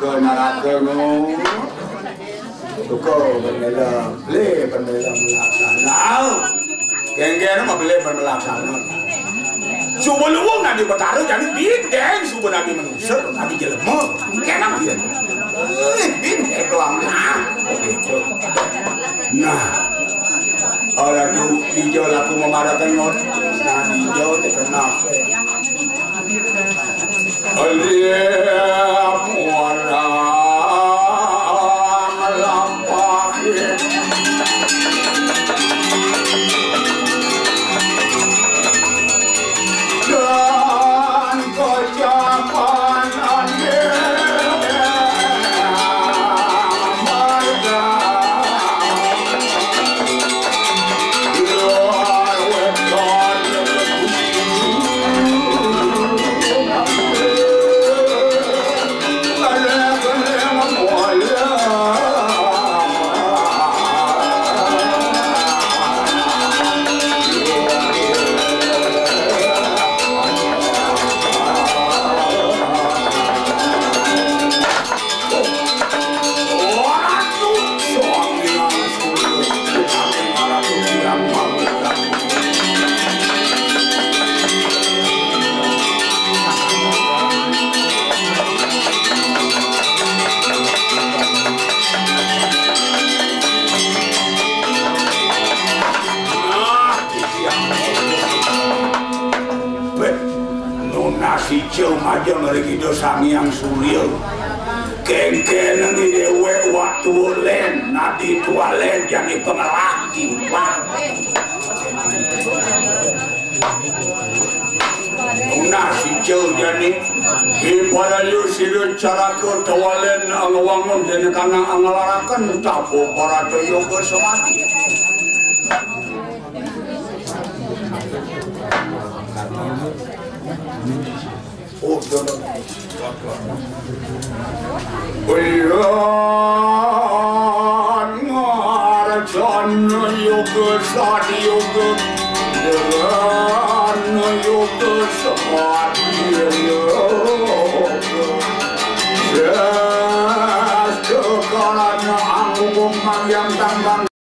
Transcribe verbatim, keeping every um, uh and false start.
Neraka no. Suka bendela, beli bendela melaksana. Kengkeng mah beli bendela melaksana. Suba luwung Nabi Betara jani binteng, suba Nabi manusa, Nabi jelema. Kena binteng. Eh, binteng doang lah. Gitu. Nah, orang tu hijau laku memarakan ngot. Nah, hijau terkenal. Lihat muara lampahin dan kecapan angin marga. Nunas ica majeng ring Ida Sang Hyang Surya. Kengkenang déwék wak tua lén, nadi tua lén jani pangelah timpal. Nunas ica jani. Iparayu sira caraka tawalén angwangun déning kanang anglaraken tapa parata yoga samadi. Udan. Udan ngarcana yoga sadi yoga. Udan yoga sadi.